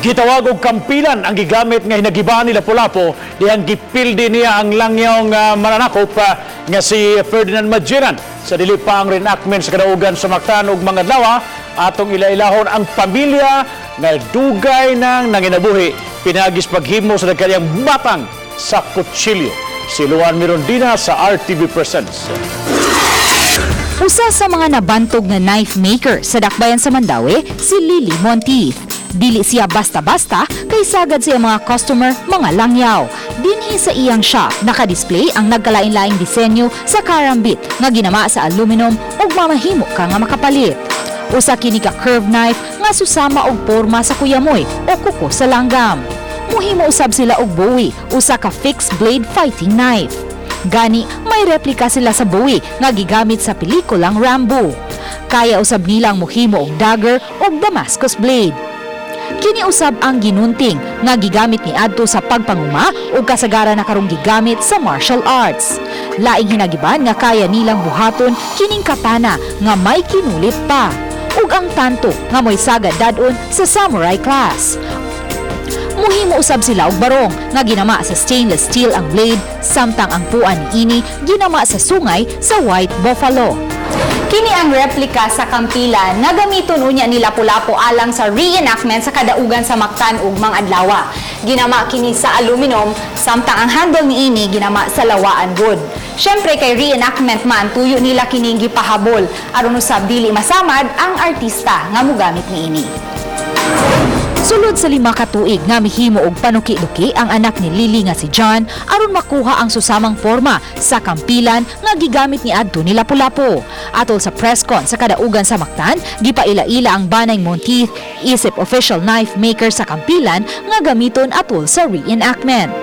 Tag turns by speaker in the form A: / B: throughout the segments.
A: Gitawag og kampilan ang gigamit nga hinagiba ni Lapu-Lapu dihang gipildi niya ang langyaw nga mananakop nga si Ferdinand Magellan. Sa dili pa ang reenactment sa kadaugan sa Mactan ug mga adlaw, atong ilailahon ang pamilya nga dugay nang nanginabuhi pinaagis paghimo sa nagkanyang batang sa kutsilyo. Si Luan Mirondina sa RTV Presents.
B: Usa sa mga nabantog nga knife maker sa dakbayan sa Mandaue, si Lily Monteith. Dili siya basta-basta kay sagad sa iyang mga customer mga langyaw. Dinhi sa iyang shop, naka-display ang nagkalain-laing disenyo sa karambit nga ginama sa aluminum ug mamahimo ka nga makapalit. Usa kini ka curved knife nga susama og porma sa kuyamoy o kuko sa langgam. Muhimo usab sila og bowie, usa ka fixed blade fighting knife. Gani, may replika sila sa bowie nga gigamit sa pelikulang Rambo. Kaya usab nilang muhimo og dagger og Damascus blade. Kini usab ang ginunting nga gigamit niadto sa pagpanguma ug kasagaran na karong gigamit sa martial arts. Laing hinagiban nga kaya nilang buhaton kining katana nga may kinulit pa ug ang tanto nga mo'y sagad dadon sa samurai class. Muhimo usab sila og barong nga ginama sa stainless steel ang blade, samtang ang puan niini ginama sa sungay sa white buffalo.
C: Kini ang replika sa kampilan nga gamiton unya ni Lapu-Lapu alang sa reenactment sa kadaugan sa Mactan ug Mang-adlawa. Ginama kini sa aluminum, samtang ang handle niini ginama sa lawaan wood. Syempre kay reenactment man, tuyo nila kining gipahabol aron usab dili masamad ang artista nga mogamit niini.
B: Sulod sa 5 ka tuig nga mihimo og panuki-duki ang anak ni Lily nga si John aron makuha ang susamang forma sa kampilan nga gigamit ni adto ni Lapu-Lapu. Atol sa press con sa kadaugan sa Mactan, gipaila-ila ang banay Monteith isip official knife maker sa kampilan nga gamiton atol sa reenactment.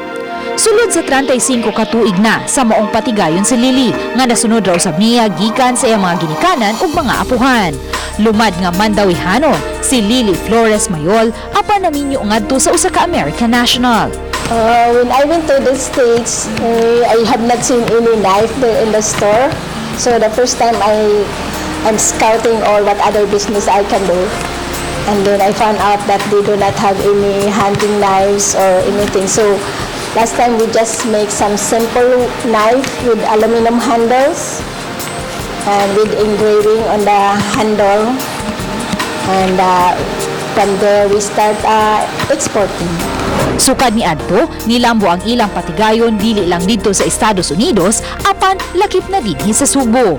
B: Sulod sa 35 ka tuig na sa maong patigayon si Lily nga nasunod raw usab niya gikan sa iyang mga ginikanan ug mga apuhan. Lumad nga Mandawihanon si Lily Flores Mayol, apan naminyo ngadto sa usa ka American national.
D: When I went to the States, I have not seen any knife there in the store. So the first time I'm scouting all what other business I can do. And then I found out that they do not have any hunting knives or anything. So last time we just make some simple knife with aluminum handles and with engraving on the handle. And from there we start exporting.
B: Sukad ni adto, nilambo ang ilang patigayon dili lang didto sa Estados Unidos apan lakip na dinhi sa Subo.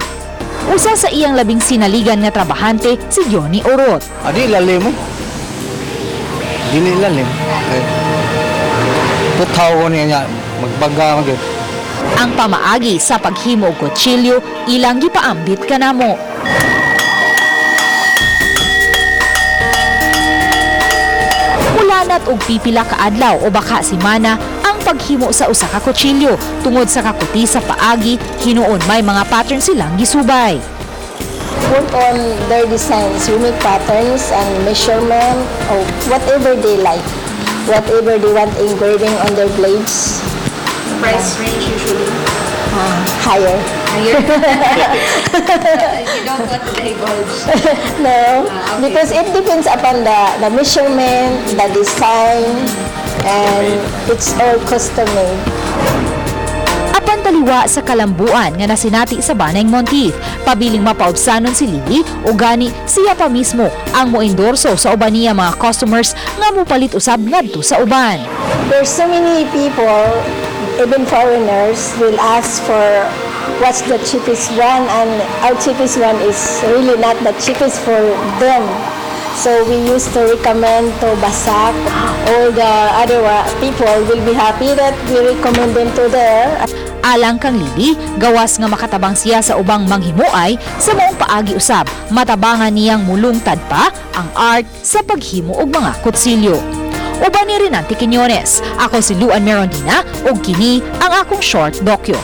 B: Usa sa iyang labing sinaligan nga trabahante si Johnny Orot.
E: Adi lalim mo. Dili lalim. Eh, putaw ko niya niya. Magbaga mag.
B: Ang pamaagi sa paghimo og kutsilyo ilang gipaambit kanamo. Mulanat og pipila ka adlaw o baka semana ang paghimo sa usa ka kutsilyo tungod sa kakuti sa paagi, hinuon may mga pattern silang gisubay.
D: Work on their designs. We make patterns and measurement or whatever they like, whatever they want engraving on their blades.
C: Price range usually?
D: Higher.
C: You don't want to divulge.
D: No, because it depends upon the measurement, the design, and it's all custom made.
B: Apan taliwa sa kalambuan nga nasinati sa banay Monteith, pabiling mapaubsanon si Lily o gani siya pa mismo ang moendorso sa uban niya mga customers nga mopalit usab ngadto sa uban.
D: There's so many people, even foreigners, will ask for what's the cheapest one, and our cheapest one is really not the cheapest for them. So we used to recommend to Basak. All the other people will be happy that we recommend them to there.
B: Alang kang Lily, gawas nga makatabang siya sa ubang manghimuay, sa maong paagi usab, matabangan niyang mulungtad pa ang art sa paghimo og mga kutsilyo. Uban ni Renante Quiñones, ako si Luan Merondina ug kini ang akong short dokyo.